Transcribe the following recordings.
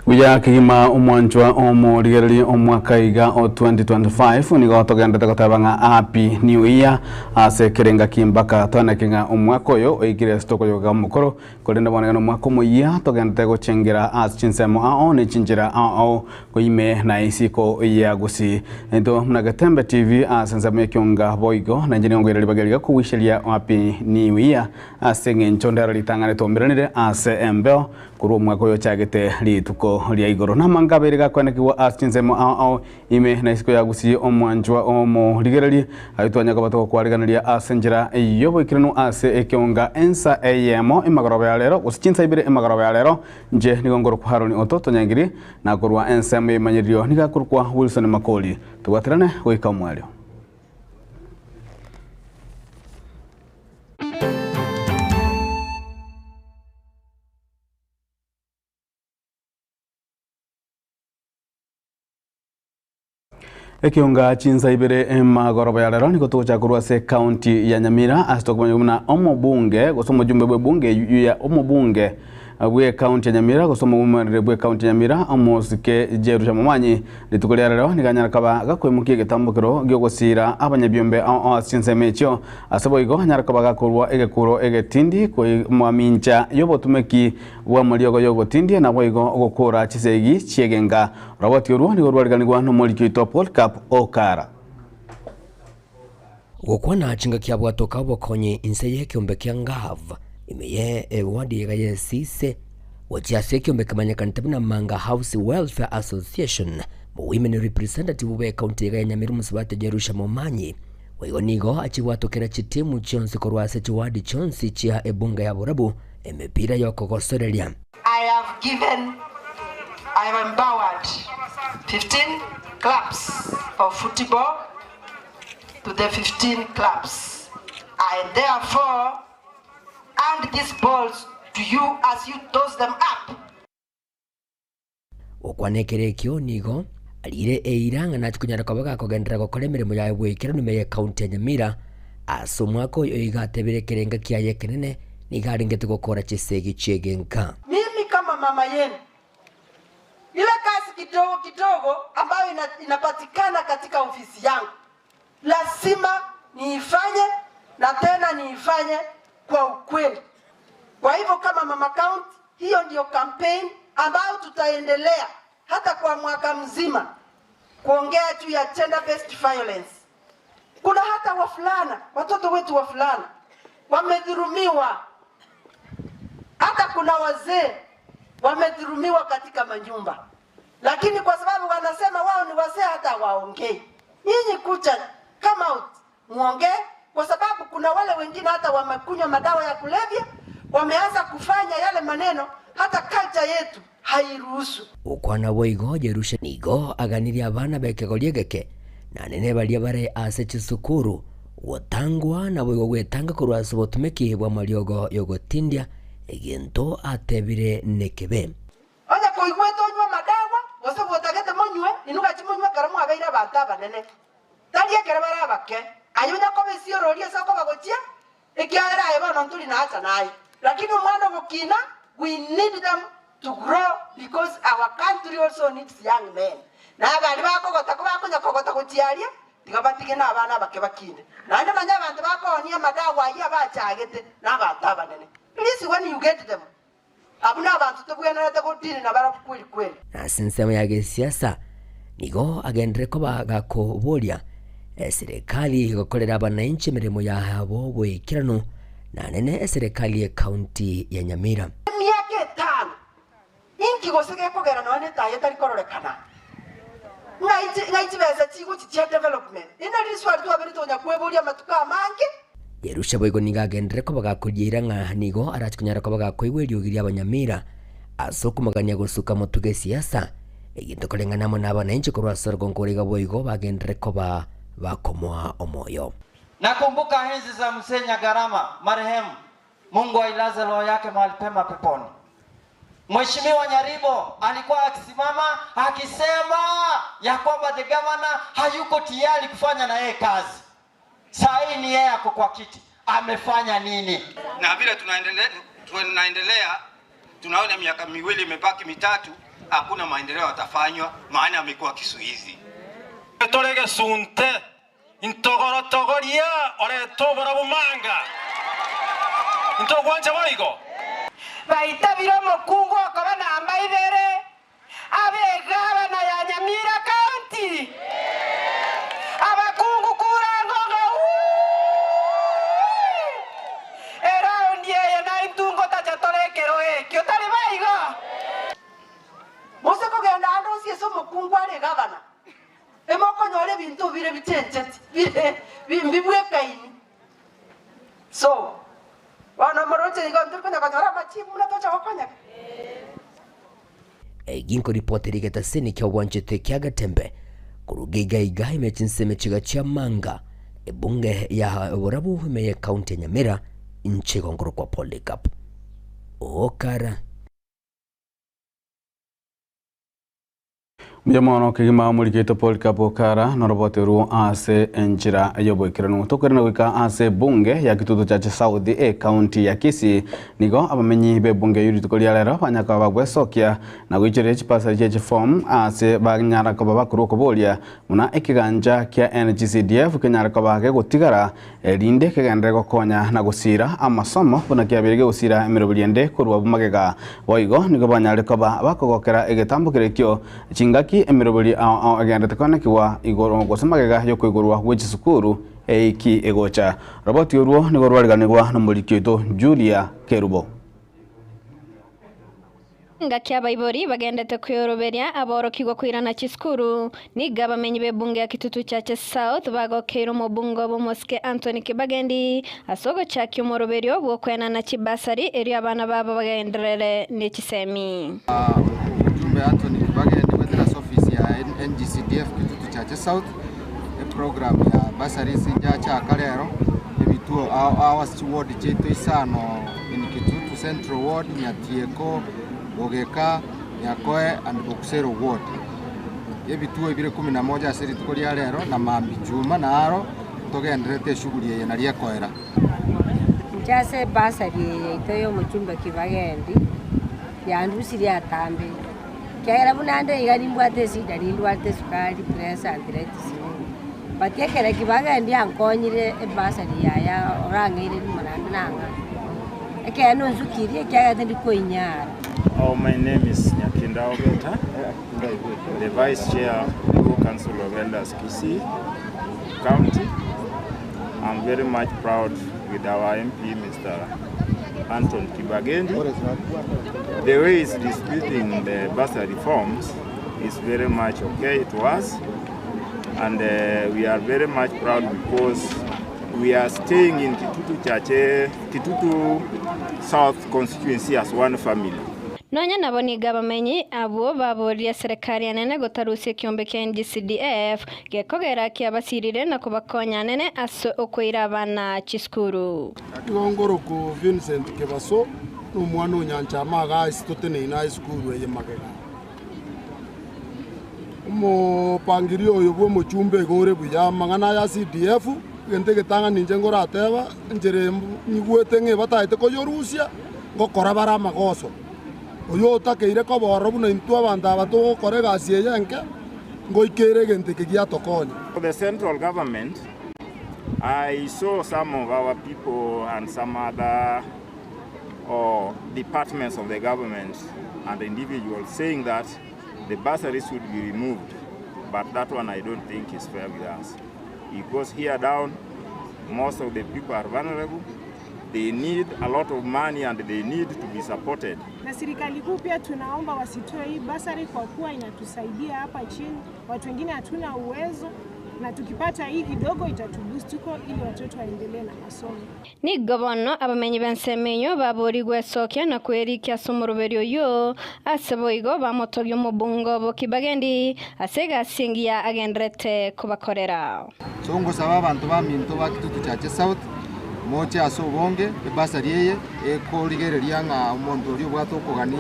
Buya kegima omwanchwa omorigereria omwaka iga o 2025 nigo togenderete goteba ng'a Happy New Year ase kera engaki mpaka toaneke ng'a omwaka oyo oikire ase tokoyoga omokoro korende bono iga nomwaka omoyia togenderete gochengera ase chinsemo ao ne chinchera ao ao ime na isiko ya Gusii. Naintwe buna Getembe TV ase ensemo y'ekionga boigo nainche nigo nkoira ribaga riria kogoicheria Happy New Year ase eng'encho ndero ritang'ani twaumeranire ase embeo Korwa omwaka oyo ochagete rituko ria igoro, namanga abeire gakwanekigwa ase chinsemo ao ao ime na isiko ya Gusii omwanchwa omorigereria, ayio twanya koba togokwariganeria ase enchera y'oboikeranu ase ekeonga ensa eyemo emagoroba ya rero gose chinsa ibere emagoroba ya rero. Inche nigo nkorokwa Haroni Oto Tonyangiri, na korwa ensemo y'emanyererio nigo akorokwa Wilson Makori. Tobwaterane goika omoerio. Ekionga chinsa ibere emagoroba ya rero nigo togochaka korwa ase ekaunti ya Nyamira ase tokomanya buna omobunge gose omojumbe bw'ebunge ya omobunge bw'ekaunti ya Nyamira gose omogomereri bw'ekaunti ya Nyamira omosike Jerusha Momanyi rituko ria rero nigo anyara koba gakoimokia egetambokero gi'ogosiira abanyabiombe ao ao ase chinsemo echio Ase boigo anyare koba gakorua egekuro egetindi koimoamincha y'obotumeki bw'amariogo y'ogotindia, naboigo ogokora chisegi chi'egenka. Oroboti orwo nigo rwariganigwa nomoriki oito Polycarp Okara. Gokwana chingaki abwatoka obokonyi inse y'ekeombe kia Ngav ime ye eward iga ye Sise gochia ase ekeombe kemanyekanete buna Manga House Welfare Association Women Representative bwe county iga ya Nyamira Omosubati Jerusha Momanyi Boigo nigo achigwatokera chitimu chionsi korwa ase chiwadi chionsi chia ebunge ya borabu emepira y'okogosoreria. I have given, I have empowered 15 clubs of football to the 15 clubs. I therefore hand these balls to you as you toss them up. Gokwana ekero ekio nigo ariire eira ng'a nachie konyara koba gakogenderera gokora emeremo yaye bw'ekerero ime y'ecounty ya Nyamira ase omwaka oyo iga atebire ekerenga kiaye ekenene nigo arengete gokora chisegi chi'egenka. Mimi kama mama yenu, ile kazi kidogo kidogo ambayo inapatikana katika ofisi yangu lazima niifanye na tena niifanye kwa ukweli. Kwa hivyo kama mama county, hiyo ndiyo campaign ambayo tutaendelea hata kwa mwaka mzima kuongea juu ya gender based violence. Kuna hata wavulana, watoto wetu wavulana wamedhulumiwa, hata kuna wazee wamedhulumiwa katika manyumba, lakini kwa sababu wanasema wao ni wazee hata waongei. Nyinyi kucha come out muongee, kwa sababu kuna wale wengine hata wamekunywa madawa ya kulevya, wameanza kufanya yale maneno hata culture yetu hairuhusu. Gokwana boigo Jerusha nigo aganirie abana b'ekegori egeke, na nene baria bare ase chisukuru, gotangwa naboigo gwetanga korwa ase obotumeki bw'amariogo y'ogotindia, egento atebire nekebe. Onye koigwete onywe amadawa, gose bwotagete monywe, inwe gachie monywe ekero mwabeire abanto abanene, tari ekero bare abake. Aye onya koba esiorori ase okoba gochia, ekiagera aye bono ntori naacha naye. Lakini omwana ogokina, we need them to grow because our country also needs young men. Na abaria bakogota kobakonya kogota gochia aria, tiga batige na abana abake bakine. Naende manya abanto bakoonia amadawa ayio abachagete nabanto abanene. Please when you get them, Abwo nabanto tobwenerete gotiina nabarabwo kweri kweri. Na ase ensemo ya gesiasa nigo agenderere koba gakoboria eserekari gokorera abanainchi emeremo yabo boikeranu na nene eserekari y'ecounty ya Nyamira. Emiaka etano, inki gose gekogera nonya netaya etari kororekana? Ng'ai chibesa chigochi chia development? Eri nario riswali twabeire tonya kweboria amatuko amange. Yerusha boigo nigo agenderere koba gakoriera ng'a nigo arache konyara koba gakoigwa eriogi ri'abanyamira ase okomogania gosuka motwe g'esiasa, egento koreng'ana amo nabananchi korwa ase orogongo ore iga boigo bagenderere koba bakomoa omoyo. Nakumbuka enzi za Mzee Nyagarama marehemu, Mungu ailaze roho yake mahali pema peponi. Mheshimiwa Nyaribo alikuwa akisimama akisema ya kwamba the governor hayuko tayari kufanya na yeye kazi. Saa hii ni yeye ako kwa kiti, amefanya nini? Na vile tunaendelea, tunaendelea tunaona miaka miwili imebaki mitatu, Hakuna maendeleo yatafanywa, maana amekuwa kizuizi. Tore gesunte, intogorotogoria orete oborabu manga, intogwancha boigo. Baitabire omokungu okoba namba ibere, abe egavana ya Nyamira County. Abakungu kura ngongo wuii! Eraundi eye naintungo tacha tore ekero ekio tari baigo. Mose kogenda ande onsi ase omokungu are egavana, emokonyora ebinto bire bichencheti bire mbibwekaini. So, bono moroche igo ntori konya konyora amachibu buna tocha gokonyeka. Ginko ripoti rigetasini kia obwanchete kia Gatembe koruga iga iga ime chinsemo chiga chia Manga ebunge ya borabu ime ye county ya Nyamira inche igonkorokwa Polycarp Okara. Mbuya mono kegima omorikito Polycarp Okara norobote orwo ase enchera y'oboikeranu. Tokoirana goika ase ebunge ya Kitutu Chache South ecounty ya Kisii. Nigo abamenyi b'ebunge eyio rituko ria rero banyara koba bagwesokia na goichoria chipasari chie chiform ase banyara koba bakorwa okoboria buna ekegancha kia NGCDF kenyare koba gegotigara erinde kegenderere gokonya na gosiira amasomo buna kiabeire gegosiira emeroberi ende korwa magega. Boigo nigo banyare koba bakogokera egetambo kerekio chingaki emeroberi ao ao egenderete koenekigwa igoro gose magega y'okoigorwa gwe chisukuru eiki egocha. Roboti orwo nigo rwariganigwa nomoriki oito Julia Kerubo. Engaki abaibori bagendete kweoroberia aborokigwa koirana chisukuru, nigo abamenyi b'ebunge ya Kitutu Chache South bagokeire omobunge obo omosike Anthony Kibagendi ase ogochakia omoroberio bw'okoenana chibasari erio abana babo bagenderere ne chisemi. Omojumbe Anthony Kibagendi goetera ase ofisi ya NGCDF Kitutu Chache South, eprogram ya bursaries yachaka rero, ebituo ao ao ase chiward chiaito isano in Kitutu Central Ward, Nyatieko, Bogeka, Nyakoe and Bokusero Ward. Ebituo ebire kumi na moja ase rituko ria rero na mambi Juma naro togendererete eshughuli eye nari ekoera. Inche ase ebasari eye yaito y'omochumba Kibagendi, yandusirie atambe, ekiagera buna nde iga nimbwate eshida nindwarete esukari, pressure, arthritis nini. But ekero Kibagendi ankonyire ebasari yaye orang'eire rimo naende nang'aa, ekeene onsukirie ekiagera tindi koinyara. Oh, my name is Nyakinda Ogeta, the Vice Chair Luo Council of Elders Kisii County. I'm very much proud with our MP, Mr. Anton Kibagendi. The way he's disputing the bursary reforms is very much okay to us, and we are very much proud because we are staying in Kitutu Chache, Kitutu South constituency as one family. Nonya nabo nigo abamenyi abwo baboria serikali enene gotarusia ekiombe kia NGCDF gekogera kiabasirire na kobakonya anene ase okoira abana chisukuru. Igo ngorokwa Vincent Kebaso, na omwana o Nyanchama iga ase toteneine ase esukuru eye magega. Omopangirio oyo bw'omochumba iga ore buya, amang'ana aya CDF, egento egetang'ani inche ngorateba, enchera nyigwete ng'a ebataete koyorusia, ngokora bare amagoso. Oyo otakeire koba ororo buna intwe abanto aba togokora egasi eye enke, ngoikeire egento eke giatokonya. For the central government, I saw some of our people and some other or departments of the government and individuals saying that the bursaries should be removed. But that one I don't think is fair with us. Because here down, most of the people are vulnerable. They need a lot of money and they need to be supported. Na serikali kuu pia tunaomba wasitoe hii basari kwa kuwa inatusaidia hapa chini. Watu wengine hatuna uwezo, na tukipata hii kidogo itatuboost huko ili watoto waendelee na masomo. Nigo bono abamenyi b'ensemo eyio baborigwe esokia na kwerikia ase omoroberi oyio ase boigo bamotogia omobungo obo Kibagendi ase egasi engiya agenderete kobakorera. So ngosaba abanto baminto ba Kitutu Chache South moche ase obonge ebasari eye ekorigereria ng'a omonto oria obwate okogani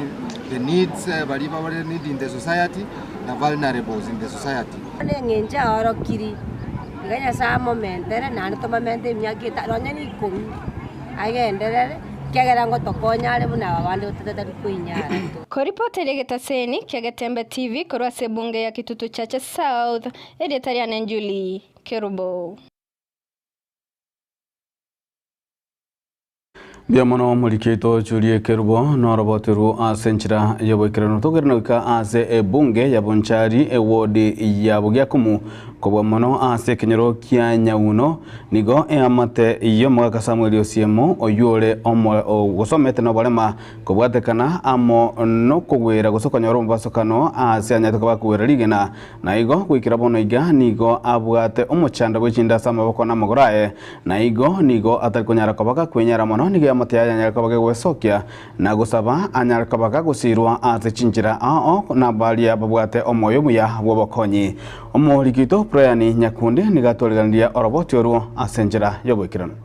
the needs baria bare need in the society na vulnerables in the society. Bono eng'encho aorokiri, iga Nyasae amomentere naende tomomente emiaka eta nonya na ikomi agenderere. Ekiagera ngotokonya are buna aba bande totari koinyara. Koripoteria egetaseni kia Getembe TV korwa ase ebunge ya Kitutu Chache South, erieta riane Julie Kerubo. Mbuya mono omoriki oito Julie Kerubo noroboti rwo ase enchera y'oboikeranu. Togerana goika ase ebunge ya Bonchari ewodi ya Bogiakumu kobua mono ase ekenyoro kia Nyauno nigo eamate y'omogaka Samuel Osiemo oyio ore ogosomete noborema kobwatekana amo nokogwera gose konyora omobasokano ase anyarete koba akogwera rigena Na igo goikera bono iga nigo abwate omochando bwe chinda ase amaboko na amagoro aye, na igo nigo atari konyara koba gakwenyara mono, nigo eamate yaye anyare koba gegwesokia na gosaba anyare koba gagosiirwa ase chinchera ao na baria babwate omoyo omuya bw'obokonyi. Omoriki oito Brian Nyakundi nigo atwariganirie oroboti orwo ase enchera y'oboikeranu.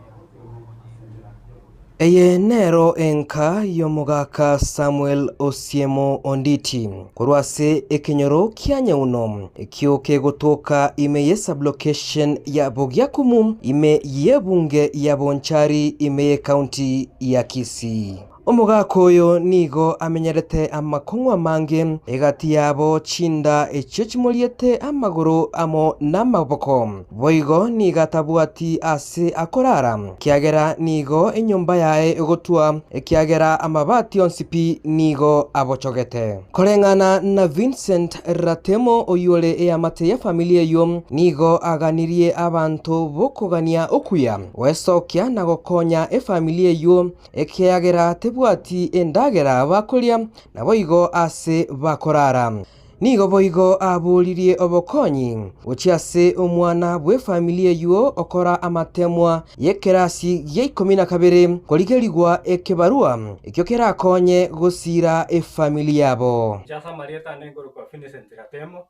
Eye nero enka y'omogaka Samuel Osiemo Onditi, korwa ase ekenyoro kia Nyauno, ekio kegotoka ime ye sublocation ya Bogiakumu, ime y'ebunge ya Bonchari, ime y'ecounty ya Kisii. Omogaka oyo nigo amenyerete amakong'u amange, egati yabo chinda echio chimoriete amagoro amo namaboko. Boigo nigo atabwati aase akorara, ekiagera nigo enyomba yaye egotwa, ekiagera amabati onsi pi nigo abochogete. Koreng'ana na Vincent Ratemo oyio ore eamate y'efamiri eyio, nigo aganirie abanto b'okogania okuya gwesokia na gokonya efamiri eyio ekiagera tebwati endagera bakoria, naboigo aase bakorara. Nigo boigo aboririe obokonyi gochia ase omwana bw'efamiri eyio okora amatemwa y'ekerasi gia ikomi na kabere korigerigwa ekebarua ekio kerakonye gosiira efamiri yabo. Inche ase amarieta ane nkorokwa Vincent Gatemo,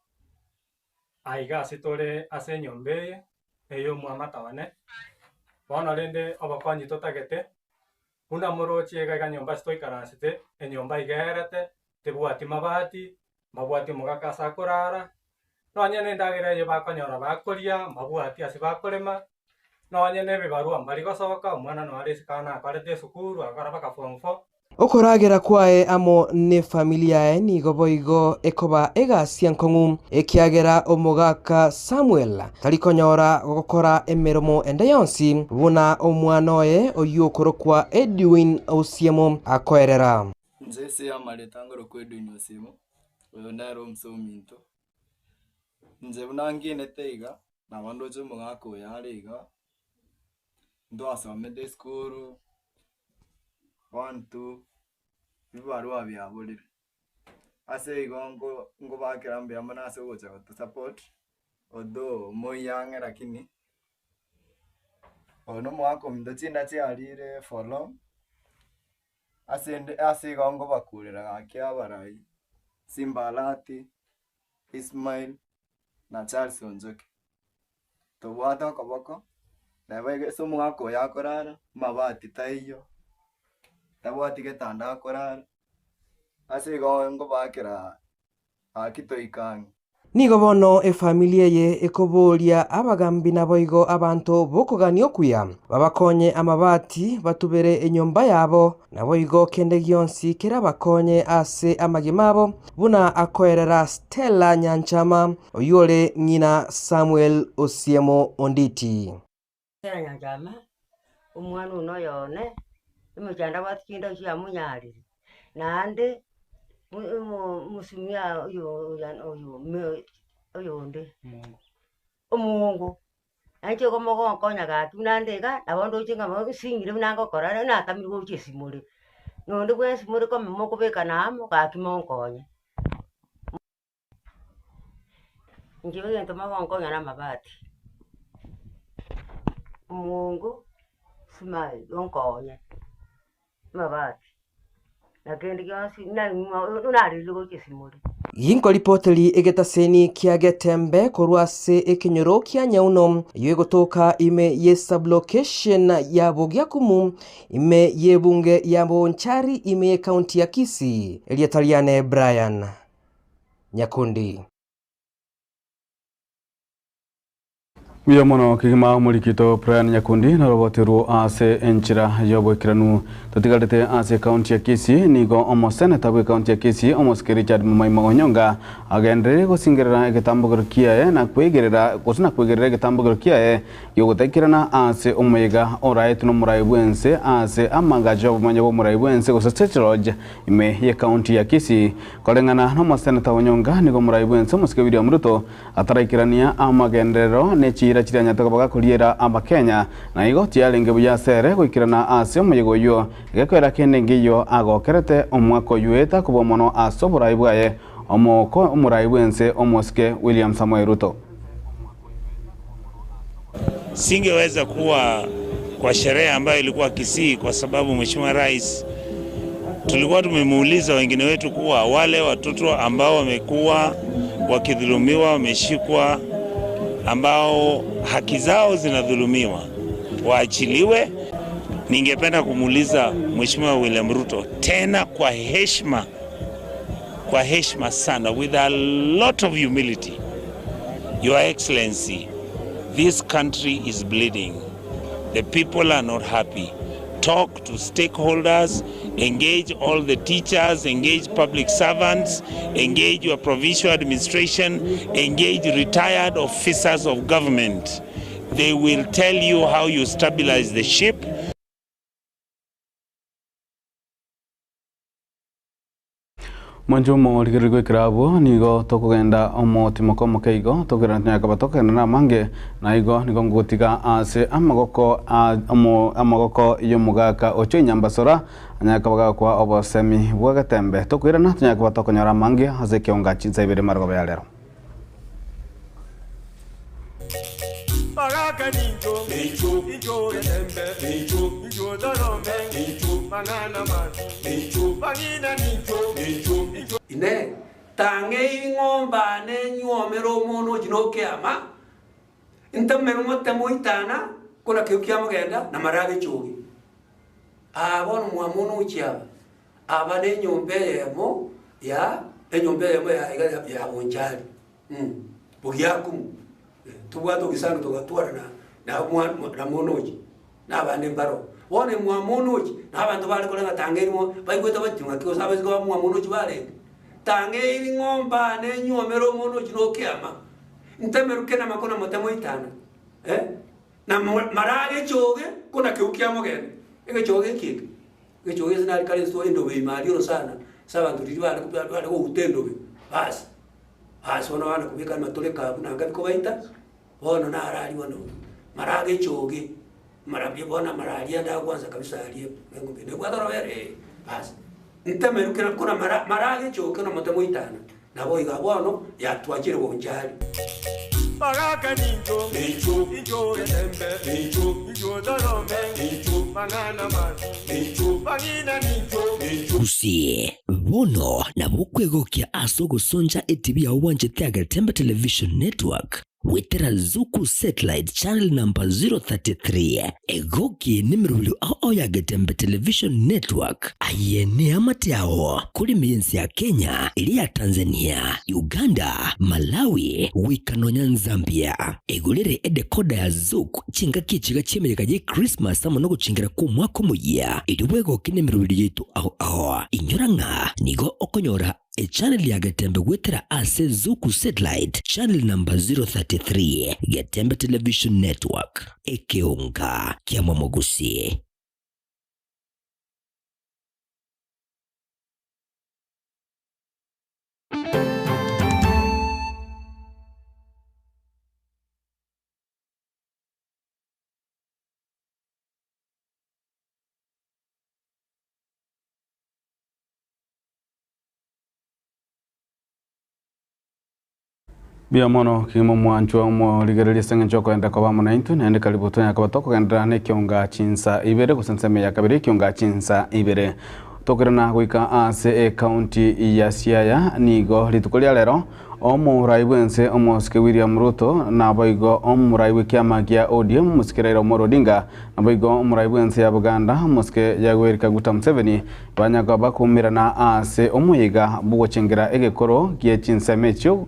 aiga ase tore ase enyomba eye, ey'omwamata one. Bono rende obokonyi totagete, buna moroche iga iga nyomba ase toikaransete, enyomba iga erete, tebwati mabati, mbabwati omogaka ase akorara, nonye na endagera eye bakonyora bakoria, mbabwati ase bakorema, nonye na ebibarua mbari gosoka, omwana nore isiko nakorete esukuru agakora mpaka form four. Okoragera kwaye amo nefamiri yaye nigo boigo ekoba egasi enkong'u, ekiagera omogaka Samuel tari konyora gokora emeremo ende yonsi buna omwana oye oyio okorokwa Edwin Osiemo akoerera. Inche ase amareta ngorokwa Edwin Osiemo, oyo nere omosominto. Inche buna nkinete iga, nabo ndoche omogaka oyo are iga, ntwasomete esukuru, one two, ebibarua biaborire. Ase igo nko nkobakera mbuya mono ase ogocha gotosupport, although moiyang'e lakini, oyo na omogaka ominto chinda chiarire for long. Ase ende ase igo nkobakurera gaki abarai, Simbalati, Ismail, na Charles Onchoke. Tobwate okoboko, neba iga ase omogaka oyo akorara, amabati taiyo, tabwati getanda akorara, ase igo nkobakera Gaki toike ang'e. Nigo bono efamiri eye ekoboria abagambi naboigo abanto b'okogania okuya, babakonye amabati, batubere enyomba yabo, naboigo kende gionsi kerabakonye ase amagima abo, buna akoerera Stella Nyanchama, oyio ore ng'ina Samuel Osiemo Onditi. Stella Nyanchama, omwana one oyo one, emechando abwate chinde chiamonyarire, naende omosimia oyo oyo oyonde omongo, nainche igo mogonkonya gaki buna nde iga, nabo ndoche ng'a nsinyire buna ngokora natamire gocha esimore, nonde bwensi more kome mokobekana amo gaki monkonye. Inche egento mogonkonya na amabati, omongo smile onkonye amabati, na kende gionsi nariririe gochia esimori. Ginkoripoteri egetaseni kia Getembe korwa ase ekenyoro kia Nyauno, eyio egotoka ime ye sublocation ya Bogiakumu, ime y'ebunge ya Bonchari ime y'ecounty ya Kisii. Erieta riane Brian Nyakundi. Mbuya mono kegima omorikito Brian Nyakundi noroboterwo ase enchera y'oboikeranu. Totigarete ase ekaunti ya Kisii, nigo omoseneta bw'ekaunti ya Kisii omosike Richard Momoima Onyonga agenderere gosingerera egetambokero kiaye na kwegerera gose na kwegerera egetambokero kiaye gi'ogotaikerana ase omoyega oraetwe n'omorai bw'ense ase amagacho y'obomenyo bw'omorai bw'ense gose State Lodge ime y'ekaunti ya Kisii. Koreng'ana n'omoseneta Onyonga nigo omorai bw'ense omosike William Ruto Ataraikerania amagenderero ne chiira chiria anyarete koba gakoriera Abakenya, na igo tiyarenge buya ase ere goikerana ase omoyega oyio. Egekoera kende nkeiyo agokerete omwaka oyio eta kobua mono ase oborai bwaye omoko omorai bw'ense omosike William Samoei Ruto. Singeweza kuwa kwa sherehe ambayo ilikuwa Kisii kwa sababu Mheshimiwa Rais tulikuwa tumemuuliza wengine wetu kuwa wale watoto ambao wamekuwa wakidhulumiwa, wameshikwa, ambao haki zao zinadhulumiwa waachiliwe. Ningependa kumuuliza Mheshimiwa William Ruto tena kwa heshima, kwa heshima sana, with a lot of humility, Your Excellency, this country is bleeding. The people are not happy. Talk to stakeholders, engage all the teachers, engage public servants, engage your provincial administration, engage retired officers of government. They will tell you how you stabilize the ship. Mwanche omorigereria goikera abwo, nigo tokogenda omotimoko omoke igo, tokerana tonyare koba tokogenda namange, na igo nigo ngogotiga ase amagoko a omo amagoko y'omogaka ocho inyambasora, anyare koba gakoa obosemi bw'egetembe. Tokoirana tonyare koba tokonyora amange ase ekeonga chinsa ibere marogoba ya rero. Bagaka nincho, incho getembe, incho torome, mang'ana mabi, bang'ina nincho, incho. Inee! Tang'ei ng'omba nenyuomere omwana ochia nokeama, ntemere omotemo oitana, kona keo kiamogenda, na mara agechoge. Aa bono mwamona ochia aba, aba nenyomba eyemo ya enyomba eyemo ya iga ya Bonchari. Bogiakumu, tobwate ogisano togatwara na na mwa na monochi, na abande mbaro. Bono emwa monochi, na abanto bare koreng'a tang'eni mo baigwete bati ng'aki gose abaiseke ba mwa monochi barenge. Tang'eiri ng'o mbane nyuomere omonochi na okeama, ntemeruke na makona motemo itana, eh, na mara agechoge kona keu kia mogende, egechoge eki eke. Egechoge ase nare kare ase endobe ime aria orosana, ase abanto riria bare bare kouta endobe, basi. Ase bono bana kobeka amatoreka abwo nanga bikobaita, bono naro aria bono mara agechoge, mara buya bono amara aria ande agwansa kabisa aria eng'ombe nebwate orobere eh, basi. Ntemerwe kera kora mara mara agechoge na omotemo oitana, nabo iga bono yatwachire bonchari. Bagaka nincho, incho getembe, incho torome, mang'ana mabi, bang'ina nincho. Gusii, Bono nabo okwegokia ase ogosoncha etibi yao bwanchete ya Getembe Television Network goetera Zuku Satellite Channel number 033. Egoki nemerobio ao ao ya Getembe Television Network. Aye neamate ao kore ime y'ense ya Kenya, eria ya Tanzania, Uganda, Malawi, goika nonya Nzambia. Egorere edecoder ya Zuku chingaki echiga chi'emeyega y'Ekrismasi amo nogochingera kw'omwaka omoyia, erio bwegoke nemeroberi yaito ao ao. Inyora ng'a nigo okonyora echannel ya Getembe goetera ase Zuku Satellite channel number 033, Getembe Television Network, ekeonga kia Momogusi. Mbuya mono kegima omwanchwa omorigereria ase eng'encho okoenda koba amo naintwe naende karibu tonyare koba tokogenderera na ekionga chinsa ibere gose ensemo ya kabere ekionga chinsa ibere. Tokoirana goika ase ekaunti ya Siaya nigo rituko ria rero. Omorai bw'ense omosike William Ruto naboigo omorai bw'ekiama gia ODM omosike Raila Omolo Odinga naboigo omorai bw'ense ya Buganda omosike Yoweri Kaguta Museveni banya bakumirana ase omoyega bw'ogochengera egekoro gie chinsemo echio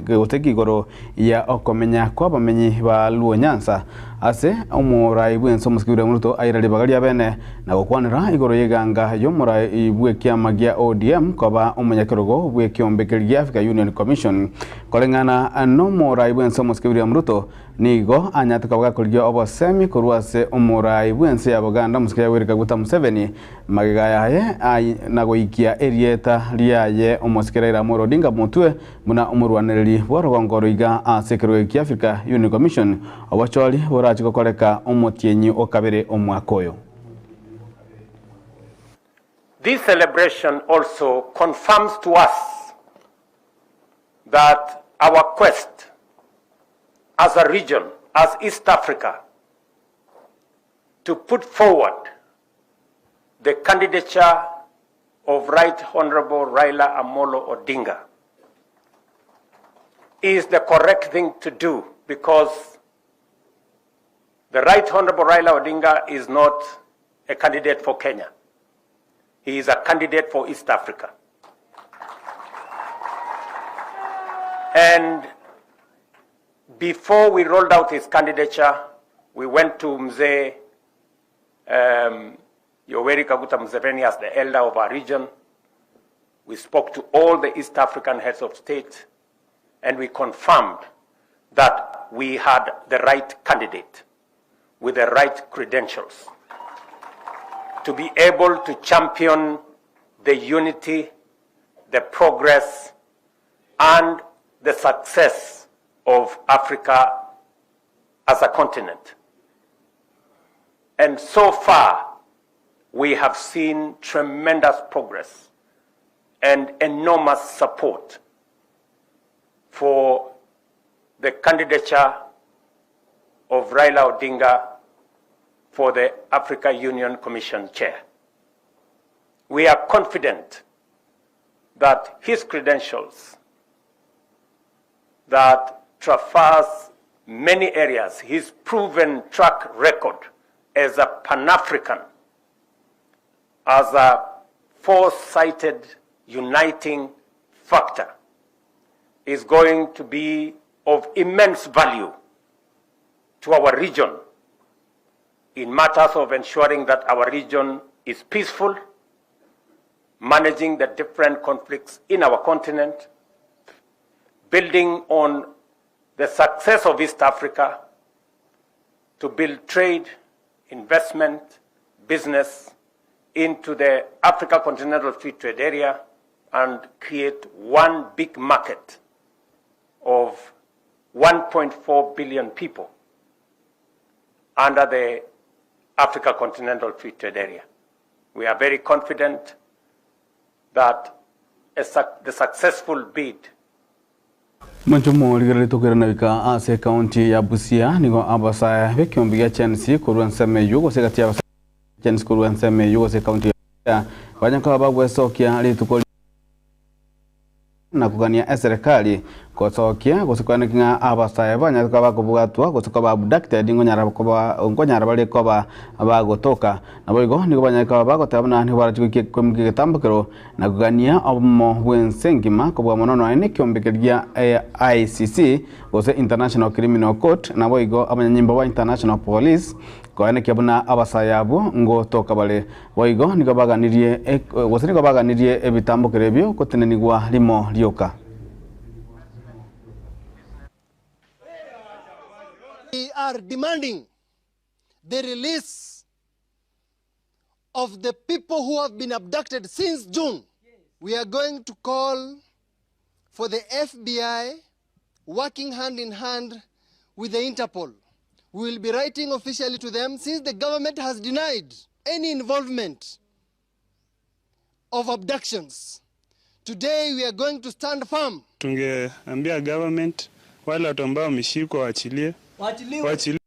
gose kigoro ya okomenya kw'abamenyi ba Luo Nyanza ase omorai bw'ense omosike William Ruto aira ribaga ria bene na gokwanera igoro y'eganga y'omorai bw'ekiama gia ODM koba omonyakerogo bw'ekiombe keria gia Africa Union Commission. Koreng'ana n'omorai bw'ense omosike William Ruto nigo anyate koba gakorigia obosemi korwa ase omorai bw'ense ya Buganda omosike Yoweri Kaguta Museveni magega yaye na goikia erieta riaye omosike Raila Amolo Odinga motwe Buna omorwanereri bw'orogongo roiga ase ekerogo kia Africa Union Commission, obochori borache gokoreka omotienyi o kabere omwaka oyo. This celebration also confirms to us that our quest as a region, as East Africa, to put forward the candidature of Right Honorable Raila Amolo Odinga is the correct thing to do because the Right Honorable Raila Odinga is not a candidate for Kenya. He is a candidate for East Africa. And before we rolled out his candidature, we went to Mzee um, Yoweri Kaguta Museveni as the elder of our region. We spoke to all the East African heads of state and we confirmed that we had the right candidate with the right credentials to be able to champion the unity, the progress, and the success of Africa as a continent. And so far, we have seen tremendous progress and enormous support for the candidature of Raila Odinga for the Africa Union Commission chair. We are confident that his credentials that traverse many areas, his proven track record as a Pan-African, as a foresighted uniting factor, is going to be of immense value to our region in matters of ensuring that our region is peaceful, managing the different conflicts in our continent, building on the success of East Africa to build trade, investment, business into the Africa Continental Free Trade Area and create one big market of 1.4 billion people under the Africa Continental Free Trade Area. We are very confident that a the successful bid Mwancho morigereri tokoirana goika ase ekaunti ya Busia nigo abasae b'ekeombe gia Chelsea korwa ensemo eyio gose egati y'abasae ba Chelsea korwa ensemo eyio gose ekaunti ya Busia banya koba bagwesokia rituko na kogania eserekari gosokia gose koeneki ng'a abasae banyare koba bakobwatwa gose koba abducted ngonyara koba nkonyara bare koba bagotoka. Naboigo nigo banyare koba bagoteba buna nigo barache goikia koimokia egetambokero na kogania obomo bw'ense engima kobua mono nonya nekiombe keria ICC gose International Criminal Court naboigo abanyanyimbo ba International Police koenekia buna abasae abwo ngotoka bare. Boigo nigo baganirie gose nigo baganirie ebitambokero ebio gotenenigwa rimo rioka. We are demanding the release of the people who have been abducted since June. We are going to call for the FBI working hand in hand with the Interpol. We will be writing officially to them since the government has denied any involvement of abductions. Today we are going to stand firm. Tungeambia government wale watu ambao wameshikwa waachilie, waachiliwe.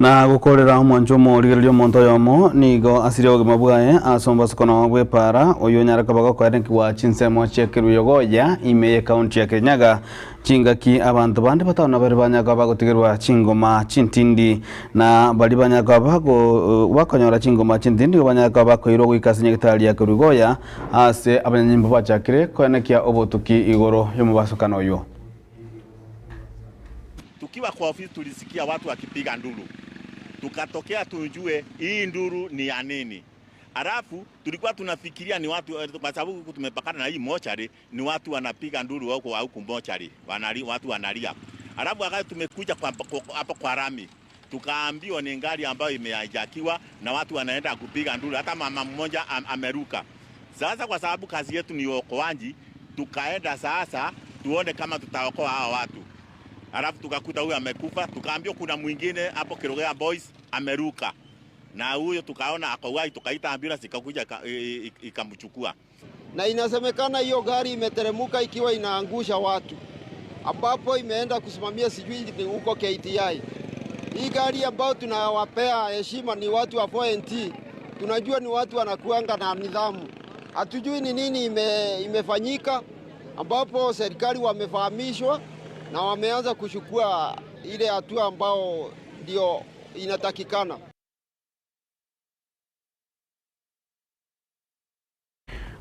Na gokorera omwancho omorigereria omonto oyomo nigo asirie obogima bwaye ase omobasokono bw'epaara, oyio onyare koba gokoenekiwa chinsemo chi'ekeruyogoya ime y'ekaunti ya Kirinyaga, chingaki abanto bande batano na babere banyare koba bagotigerwa chingoma chintindi, na baria banyare koba bago bakonyora chingoma chintindi nigo banyare koba bakoirwa goika ase nyagetari ya Kerugoya ase abanyanyimbo bachakire koenekia obotuki igoro y'omobasokano oyio. Tukiwa kwa ofisi tulisikia watu wakipiga nduru, tukatokea tujue hii nduru ni ya nini. Alafu tulikuwa tunafikiria ni watu, kwa sababu huku tumepakana na hii mochari, ni watu wanapiga nduru huko huku mochari, wanali, watu wanalia. Alafu wakati tumekuja hapo kwa rami tukaambiwa ni gari ambayo imehijakiwa na watu wanaenda kupiga nduru, hata mama mmoja am, ameruka. Sasa kwa sababu kazi yetu ni uokoaji, tukaenda sasa tuone kama tutaokoa hawa watu. Alafu tukakuta huyu amekufa, tukaambiwa kuna mwingine hapo Kirogea Boys ameruka, na huyo tukaona ako uhai, tukaita ambulance ikakuja ikamchukua. Na inasemekana hiyo gari imeteremuka ikiwa inaangusha watu, ambapo imeenda kusimamia sijui ni huko KTI. Hii gari ambayo tunawapea heshima ni watu wa 4NT, tunajua ni watu wanakuanga na nidhamu. Hatujui ni nini ime, imefanyika, ambapo serikali wamefahamishwa na wameanza kuchukua ile hatua ambao ndio inatakikana.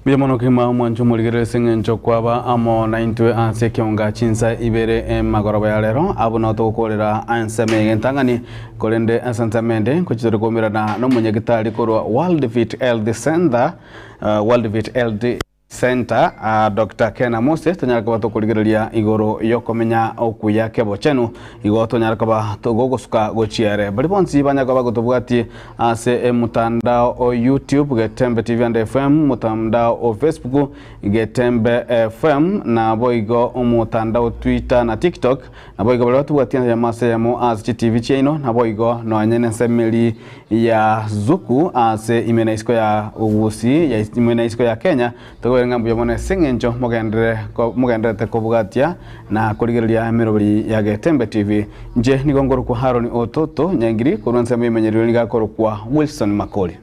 Mbuya mono kegima omwancho omorigereri ase eng'encho kwaba amo naintwe ase ekionga chinsa ibere emagoroba ya rero. Abwo nao togokorera ensemo eye entang'ani, korende ase ensemo ende nkochi tore koumerana na omonyagitari korwa World Vet Health Center, World Vet Health Center, Doctor Ken Amose, tonyare koba tokorigereria igoro yokomenya okuya kebochenu, igo tonyare koba togogosuka gochia ere. Baria bonsi banyare koba bagotobwatie ase emotandao o YouTube Getembe TV and FM, motandao o Facebook Getembe FM, naboigo omotandao Twitter na TikTok, naboigo baria batobwatie eyemo ase eyemo ase chitivi chiaino, naboigo nonye nensemeri ya Zuku ase ime na isiko ya Gusii ya ime na isiko ya Kenya, tokobera ng'a mbuya mono ase eng'encho mogenderere mogendererete kobwatia na korigereria emeroberi ya Getembe TV. Inche nigo nkorokwa Haron Ototo Nyaingiri korwa ensemo y'emenyerero nigo akorokwa Wilson Makori.